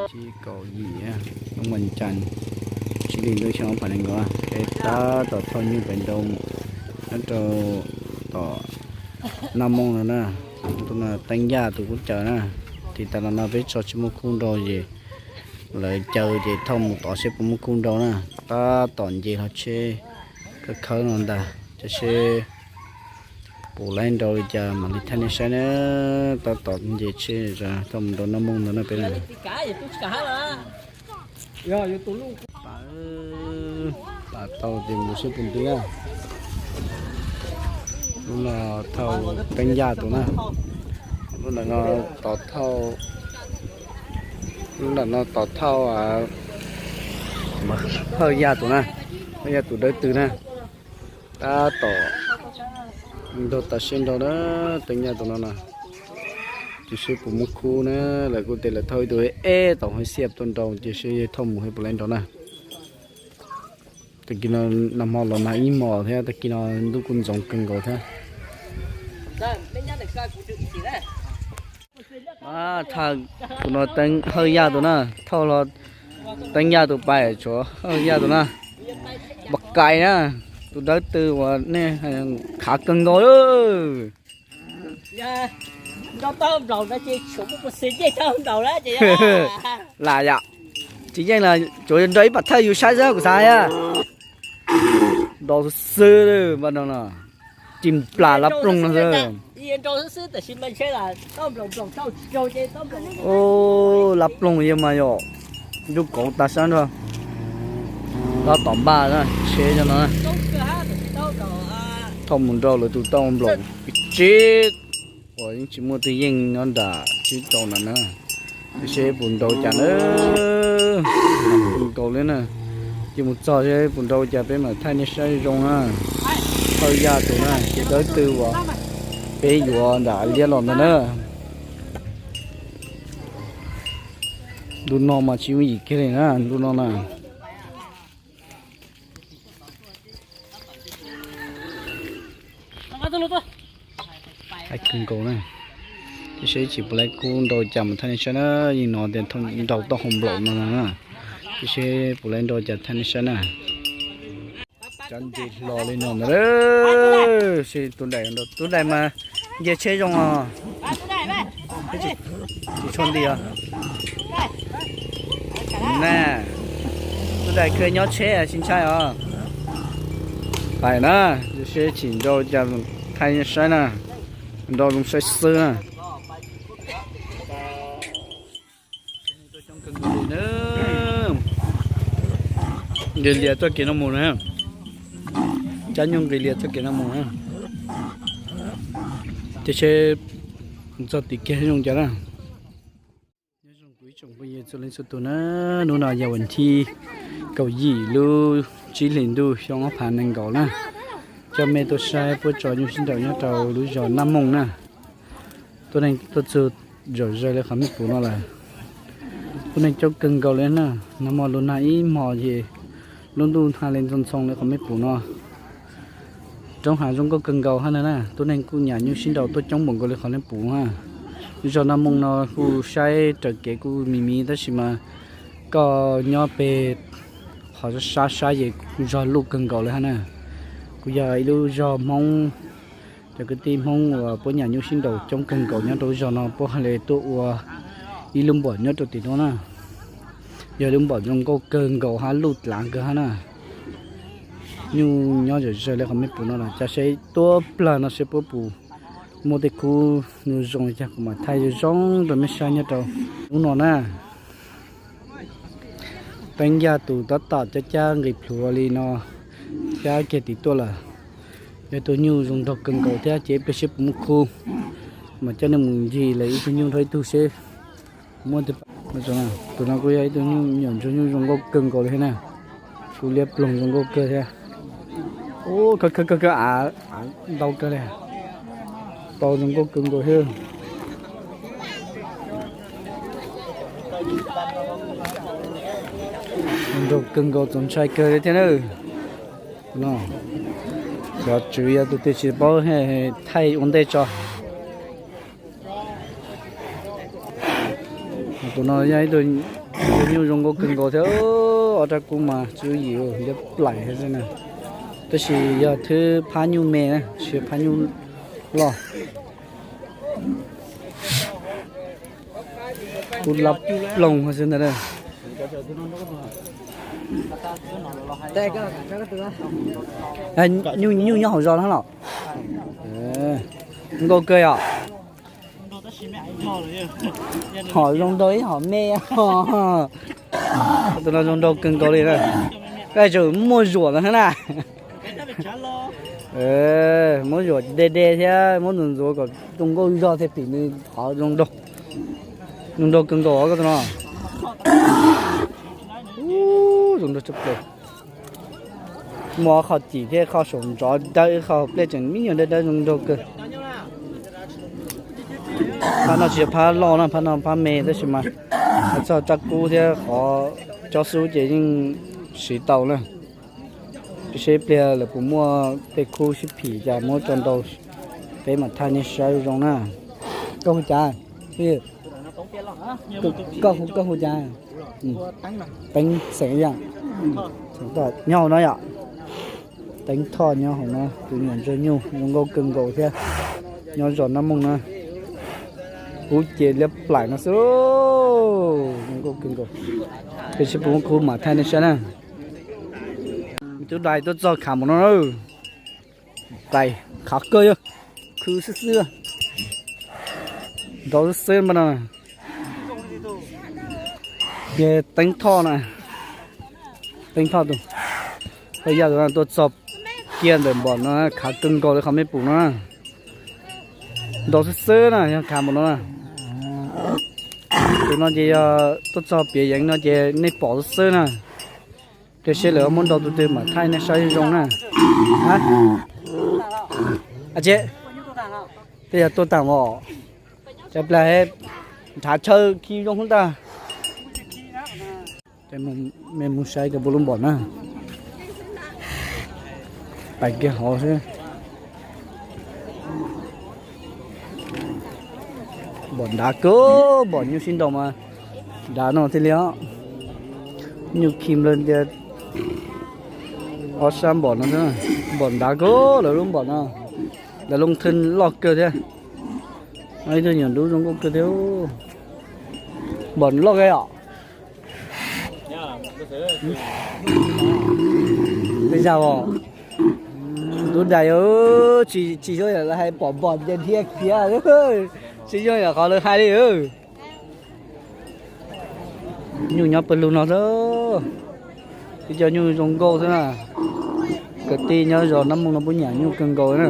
Tsib kaum yim, lub mas cas, tsib hlis ntuj xyoo ob phav nees nkaum, peb tab tom thauj nyuj pem nrau nyob rau tom Naj Mooj no na. Tus no Teeb Yaj tus kuj caws na. Tiv tas los no peb tso tsis muaj khub nrau ces lawv caws ces thauj mus tod seb puas muaj khub nrau na. Tab tom nce hlo tsheb khawb khawb no ntag, tab sis puas laib nrau li cas mam li thaij nej saib na. Tab tom nce tsheb thauj mus rau Naj Mooj ntag na peb na. Pam, pam tau tes mus seb puas nti na. Lub no thauj Teeb Yaj tus na. Lub ntawm no tod thauj, lub ntawm no tod thauj Hawj Yaj tus na, Hawj Yaj tus dawb tw na. Tab tom nrau tas siab nrau na, Teeb Yaj tus no na. Cia seb puas muaj khub na, lawv kuj tias lawv thauj ib tug eb tom hauv xiab tuaj nrau, cia seb thauj mus puas laib nrau na. Tag kis no nag hmo los nag ib hmos thiab, tag kis no ntuj kuj ntxoov kawg nkaus thiab. Thauj tus no Teeb Hawj Yaj tus na, thauj los Teeb Yaj tus pais tshuav Hawj Yaj tus na. Npas kais na, tus dawb tw uas nej khav kawg nkaus lawm. Lam yom, tsis yeej los tsuav nrau ib pam thawj yus saib xwb kuv xav yom. Nrau xwb xwb, npaj no no, ci nplas lab ploog no xwb. Lab ploog yog mas yom, ncuj kauv tas sab nrho. Tab tom npaj tsheb no, thauj mus nrau lawv tus tauj nplaum tsib uas yeej tsis muaj twg yeej nyob nram tsib rau na na. Seb puas nrau cas na, nkaus li na. Cia mus txog seb puas nrau cas peb mam thaij nej saib zoo na. Hawj Yaj tus na, tus dawb tw uas peb yuav nram liab los ntag na. Ntu no mas tsis yooj yim kiag li na, ntu no na. Hais kawg nkaus na. Tab sis tsis pom lawv kuj nrau cas mus thaij nej saib na, yeej no tias nrau tauj hauv nplaum no na. Tab sis pom lawv nrau cas thaij nej saib na. Cov nce hlo li no ntag. Seb tus daim, tus daim mas nce tsheb zoo os. Tsis tshua nti os. Na, tus daim khaws nyob tsheb tsis ntshai os. Pais na, seb tsis nrau cas thaij saib na. Nrau zoo saib xwb na. Nqis lias txoj kev no mus na. Cab nyuj nqis lias txoj kev no mus na. Ces seb txog tim kiag zoo cas na. Nyob zoo kuv ib tsoom phooj ywg txhua leej txhua tus na, hnub no yog vas thib kaum yim lub tsib hlis ntuj xyoo ob phav nees nkaum na. Coj mej tuaj saib puab tso nyuj sib nraus nyob rau lub zos Naj Mooj na. Tuab neeg tuaj txug zom zaws li qhov mej pum no lawm. Tuab neeg coob kawg nkaus li na, nag hmo lug nag ib hmos ces lub ntuj nag li ntxhoo ntxhoo li qhov mej pum no. Roob hav zoo nkauj kawg nkaus hab na, tuab neeg kuj nyam nyuj sib nraus tuaj coob npaum nkaus li qhov nej pum na. Zos Naj Mooj no kuj saib raws kev kuj mis mis tab sis mas koj nyob peg qhov sab sab ces zog luj kawg nkaus li hab na. Kuj yog ib lub zog Hmoob, cov kwv tij Hmoob uas puab nyam nyuj sib nraus coob kawg nkaus nyob rau lub zog no puab hab le tuaj ua ib lub npuam nyob rau tim no na. Yog lub npuam zoo nkauj kawg nkaus hab luj dlav kawg hab na. Nyuj nyob zom zaws li qhov mej pum no lawm, cas seb tuaj plag no seb puab puas muaj tej khub nyuj zoo li cas kuv mam thaij zoo zoo rau mej saib nyob rau hnub no na. Teeb yaj tus tab tom cab cab nqis plhuav li no, cab kiag tim tuaj lawm. Yog tus nyuj zoo nraug kawg nkaus thiab ces ib pliag seb puas muaj khub, mam coj nej mus ncig lawm ib tug nyuj dhau ib tug seb muaj. Tus no kuj yog ib tug nyuam ntsuag nyuj zoo nkauj kawg nkaus li thiab na. Kuj liab ploog zoo nkauj kawg thiab. Ub, kawg kawg kawg, av ntau kawg li. Tau zoo nkauj kawg nkaus thiab. Nraug kawg nkaus, txaus ntshai kawg li thiab na. Cov tswv yog tus twg tsis paub thaij ua ntej tso. Tus no yog ib tug nyuj zoo nkauj kawg nkaus thiab. Ob rab kub mas tsw yim liab plaim thiab na. Tab sis yog thwb phab nyuj me na, tsis phab nyuj loj. Kub lab ploog xwb ntag. Nyuj nyob hauv zos no los? Nkauj kawg yom. Hom zoo nraug ib hom me. Tus no zoo nraug kawg nkaus li na. Koj tseem muaj zuam no thiab na. Muab zuam de de thiab muab ntxuav ntxuav kom zoo nkauj zog thiaj pim nws qhov zoo nraug. Zoo nraug kawg nkaus koj tus no. Zoo nraug tshaj plaws. Muaj qhov cim thiab qhov saum ntsov dawb, qhov pliaj tseem me nyuam dawb dawb zoo nraug kawg. Phab no tsis yog phab loj na, phab no phab me tab sis mas hais txog rab kub thiab qhov cob xub ces yeej siv tau na. Seb pliag lawv puas muaj tej khub sib phim cas muab tso nrau, peb mam thaij nej saib zoo na. Koj hu cas? Koj hu, koj hu cas? Teeb xeem yam. Nyob hauv no yom. Teeb Thoj nyob hauv no, tus nyuam ntsuag nyuj zoo nkauj kawg nkaus thiab. Nyob zos Nab Mooj na. Kub ces liab plaim no xwb. Zoo nkauj kawg nkaus. Peb seb puas muaj khub mam thaij nej saib na. Tub dais tuaj txog khav npaum no na. Dais khav kawg yog khwv xwb xwb. Nrov xwb xwb npaum no. Ces Teeb Thoj na, Teeb Thoj tus, Thoj Yaj tus no tuaj txog kiag ntawm npom no, khav kawg nkaus li qhov mej pum no. Nrov xwb xwb na, yog khav npaum no na. Tus no ces yog tuaj txog piav yeev no ces nej pom xwb xwb na. Pliag seb lawv muab nrau tus twg mam thaij nej saib zoo na. Ab tsi, tej yog tuaj tag os. Cov plag nrhav chaw khi zoo hub ntag. Mej mus saib cov puav lub npom na. Pais kiag hauv xwb. Npom nrad kawg, npom nyuj sib nraus mas nrad no thiaj li os. Nyuj khi nplawg ntias ob sab npom no xwb. Npom nrad kawg lawv lub npom no. Lawv loo thwj loj kawg thiab. Ib tug nyuam dub zoo nkauj kawg thiab. Npom loj kawg yom. Tej zag os, tub dais, tsis zoo yam lawv hais pom npom ces dhia khiav, tsis zoo yam qhov lawv hais li. Nyuj nyob pawg lug no xwb, ib co nyuj zoo nkauj xwb na. Kwv tij nyob zos Nab Mooj no puab nyiam nyuj kawg nkaus na.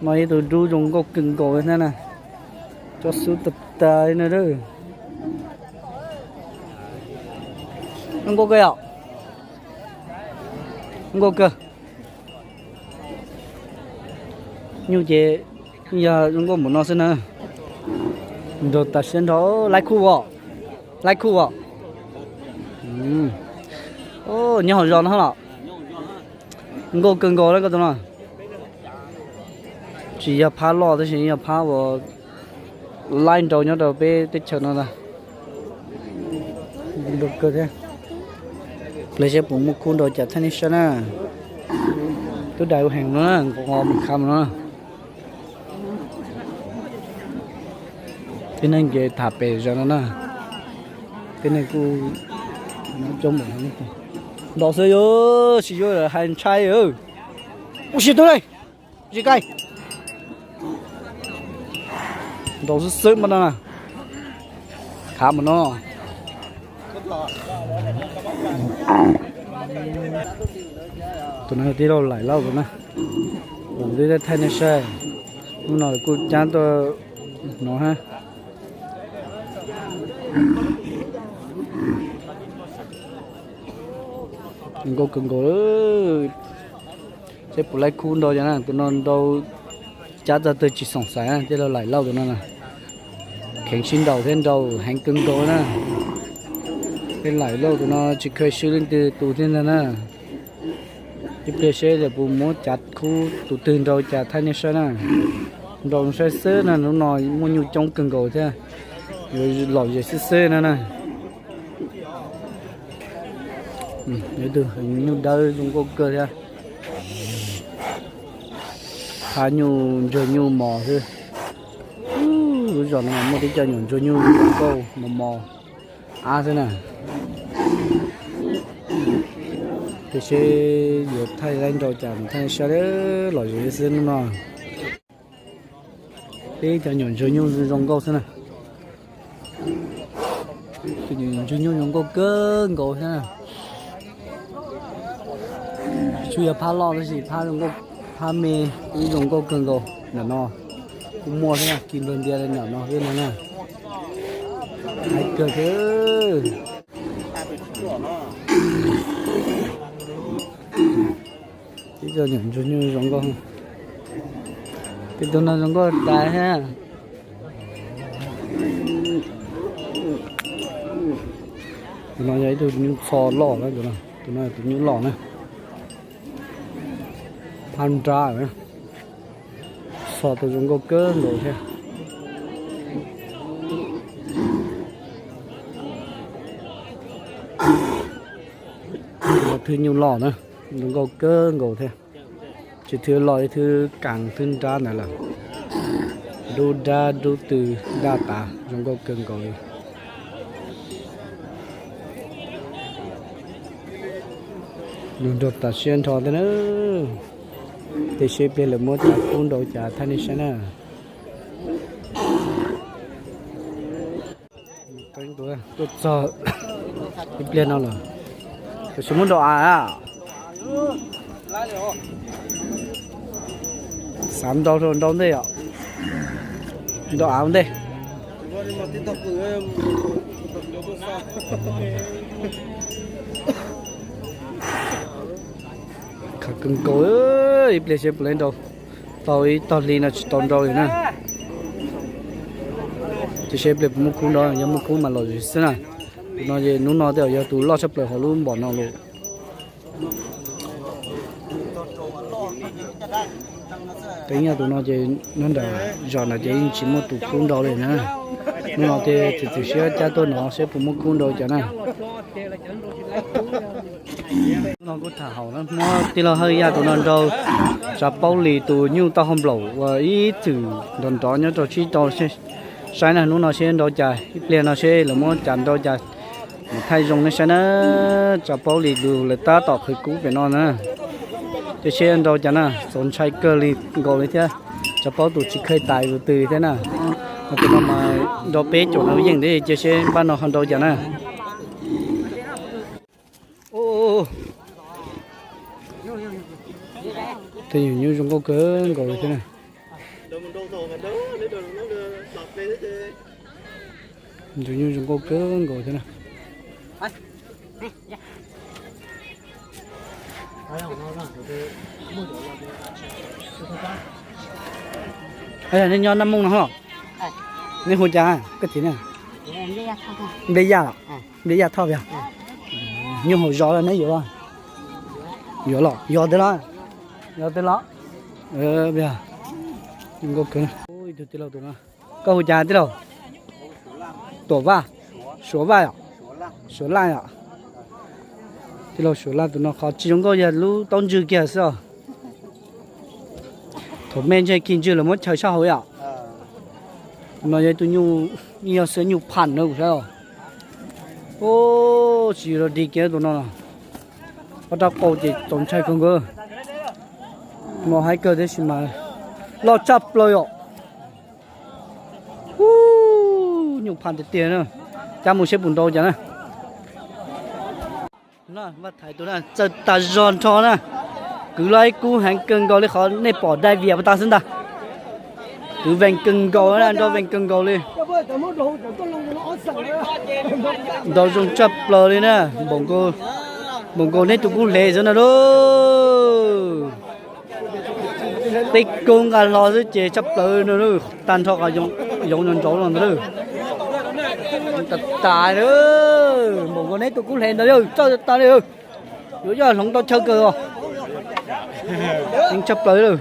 Muaj ib tug dub zoo nkauj kawg nkaus thiab na, cob xub tag tag li na. Zoo nkauj kawg yom, zoo nkauj kawg. Nyuj ces yog zoo nkauj npaum no xwb na. Nraug tas siab nrho, laib khuj os, laib khuj os. Nyob hauv zos no los? Nkauj kawg nkaus na koj tus no. Tsis yog phab loj tab sis yog phab uas laib nraus nyob rau peb teb chaws no ntag. Zoo nkauj kawg thiab. Pliag seb puas muaj khub nrau cas thaij nej saib na. Tub dais ua heev no, nqos mus khav mus no. Tib neeg ces tham pem zos no na. Tib neeg kuj nyob coob npaum no. Ntaus xwb yuav, tsis yuav hais ntshai. Ua si tu li, tsis kai. Ntaus xwb xwb mas no na. Khav mas no. Tus no tij laug Laim Lauj tus na. Tus twb thaij nej saib. Hnub no kuj cab tuaj no hab. Zoo nkauj kawg nkaus. Seb puas laib khub nrau cov na, tus no nrau cab txog twg tsis xoom xaiv na, tij laug Laim Lauj tus no na. Kheev sib nraus thiab nrau heev kawg nkaus na. Tej Laim Lauj tus no tsis kheev swb leej twg tus thiab ntag na. Ib pliag seb lawv puas muab cav khub tus twg nrau cas thaij nej saib na. Nrau saib xwb na, hnub no muaj nyuj coob kawg nkaus thiab. Yuav lom zem xwb xwb na na. Ib tug nyuj dawb zoo nkauj kawg thiab. Phab nyuj ntsuag nyuj mos xwb. Lub zos no muaj tib co nyuam ntsuag nyuj zoo nkauj mos mos ab xwb na. Tiam sis yuav thaij laib nrau cas mus thaij saib, lom zem xwb hnub no. Tib co nyuam ntsuag nyuj zoo nkauj xwb na. Ntsuag nyuj zoo nkauj kawg nkaus thiab. Tsuas yog phab loj tab sis phab zoo nkauj, phab me kuj zoo nkauj kawg nkaus ntawm no. Kuj muaj thiab, kis nplawg ntias li ntawm no xwb no na. Hais kawg thiab. Tib co nyuam ntsuag nyuj zoo nkauj. Tus no zoo nkauj tas thiab. Tus no yog ib tug nyuj txho loj na, tus no tus nyuj loj na. Phab nrab, txho tus zoo nkauj kawg nkaus thiab. Thwb nyuj loj na, zoo nkauj kawg nkaus thiab. Tsis thwb loj, ib thwb kas thwb nrab ntawd lawm. Dub dab dub tw daj tas zoo nkauj kawg nkaus li. Zoo nraug tas siab nrho thiab na. Tiam sis pliag lawv muab cov kub nrau cas thaij nej saib na. Tuaj txog ib pliag no lawm, tam sim muab nrau av. Xav nrau rau nrau ntej os, nrau av ua ntej. Khav kawg nkaus, ib pliag seb puas laib nrau. Tau ib tog hli no tsis tau nrau li na. Ces seb pliag puas muaj khub nrau, yog muaj khub mas los zem xwb na. Tus no ces hnub no tej zaum yog tus loj tshaj plaws hauv lub npom no lawm. Teeb yog tus no ces nyob nram zos ntawd ces yeej tsis muaj tus khub nrau li na. Hnub no ces txiav txim siab cab tuaj no seb puas muaj khub nrau cas na. Hnub no kuj tham haum muab tij laug Hawj Yaj tus no nrau tsav paub li tus nyuj taub hau nplaum uas ib txwm nrov nrov nyob rau tsib rau saib na. Hnub no seb nrau cas, ib pliag no seb lawv muab cas nrau cas mus thaij zoo nej saib na. Tsav paub li tus lawv tab tom qhwv kub pem no na. Ces seb nrau cas na, txaus ntshai kawg li nkaus li thiab. Tsav paub tus tsis kheev tais tus twg thiab na. Tus no mas nrau peb caum no yeej thiab, cia seb npaj no ho nrau cas na. Tej nyuam nyuj zoo nkauj kawg nkaus li thiab na. Nyuam nyuj zoo nkauj kawg nkaus thiab na. Yog nej nyob Naj Mooj no los? Nej hu cas koj txiv ne? Nplej Yaj los? Nplej Yaj Thoj yog? Nyuj haus zos los neb yuav los? Yuav los, yog tej los, yog tej los. Nkauj kawg. Ib tug tij laug tus no, koj hu cas tij laug? Tuam Vaj, Suav Vaj yom? Suav Laj yom? Tij laug Suav Laj tus no qhov tsis zoo nkauj yog lub taub ntswg kiag xwb os. Thaum me ntshe kis ntswg lawv muab chaw sab hauv yom. Tus no yog tus nyuj, yog xwb nyuj pham na kuv saib os. Tsis yuav dig kiag tus no los. Rab qau ces txaus ntshai kawg nkaus. No haib kawg tab sis mas loj tshaj plaws yom. Nyuj phaj tiag tiag na. Cab mus seb puas nrau cas na. Vaj Thaiv tus na txawj tas zog nrho na. Kwv loj ib kub heev kawg nkaus li qhov nej pom dai vias pas tas xwb ntag. Kwv vees kawg nkaus na, nrau vees kawg nkaus li. Nrau zoo tshaj plaws li na. Npaum nkaus neb tus kub hle xwb na lauj. Peb kub nqa hlo xwb ces tshaj plaws no, tag nrho qhov yoov nrau nrau los ntag lauj. Tas tas, npaum nkaus neb tus kub hle ntawd yawg, txawj tas li. Yuav yog hloov tau chaw kawg os. Heev tshaj plaws lawm.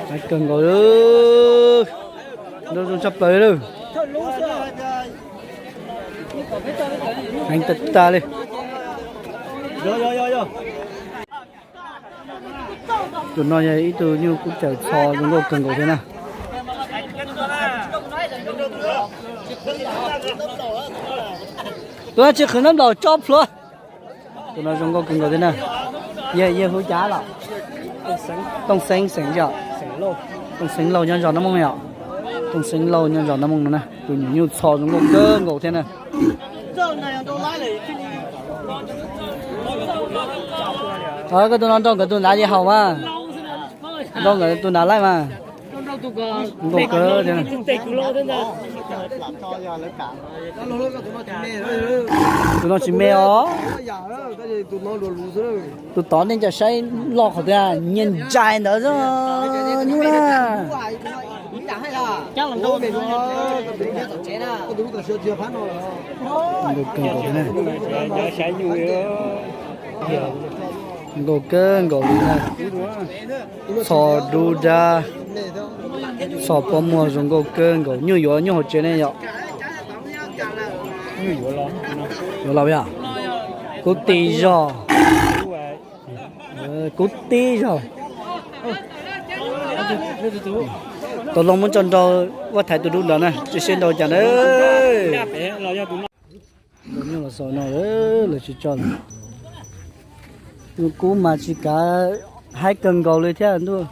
Heev kawg nkaus, nrau zoo tshaj plaws lawm. Heev tas tas li. Tus no yog ib tug nyuj kub cawm txho zoo nkauj kawg nkaus thiab na. Tus no tsis qhwv nab nplaum tso plhuav. Tus no zoo nkauj kawg nkaus thiab na. Yawg hu cas los? Tooj Xeeb xeem yom. Tooj Xeeb Lauj nyob zos Nab Mooj yom. Tooj Xeeb Lauj nyob zos Nab Mooj no na, tus nyuam nyuj txho zoo nkauj kawg nkaus thiab na. Koj tus no nrau nkawd tus ntav li haus mas. Nrau nkawd tus ntav laij mas. Nkauj kawg thiab. Tus no tsis me os. Tus tod nej cov saib loj qhov twg, nyias ntsais ntawd xwb nyuj na. Nkauj kawg nkaus na. Nkauj kawg nkaus li na. Txho dub dab, txho pob muag zoo nkauj kawg nkaus. Nyuj yuav nyuj hauv tsev ne yom. Yuav los yom. Kub tib zog. Kub tib zog. Tau loo muab tso nrau Vaj Thaiv tus dub ntawd na, tsis seb nrau cas na. Nyuj los xaus no lawv tsis tso lawm. Nyuj kub mas tsis kav, haib kawg nkaus li thiab ntuj.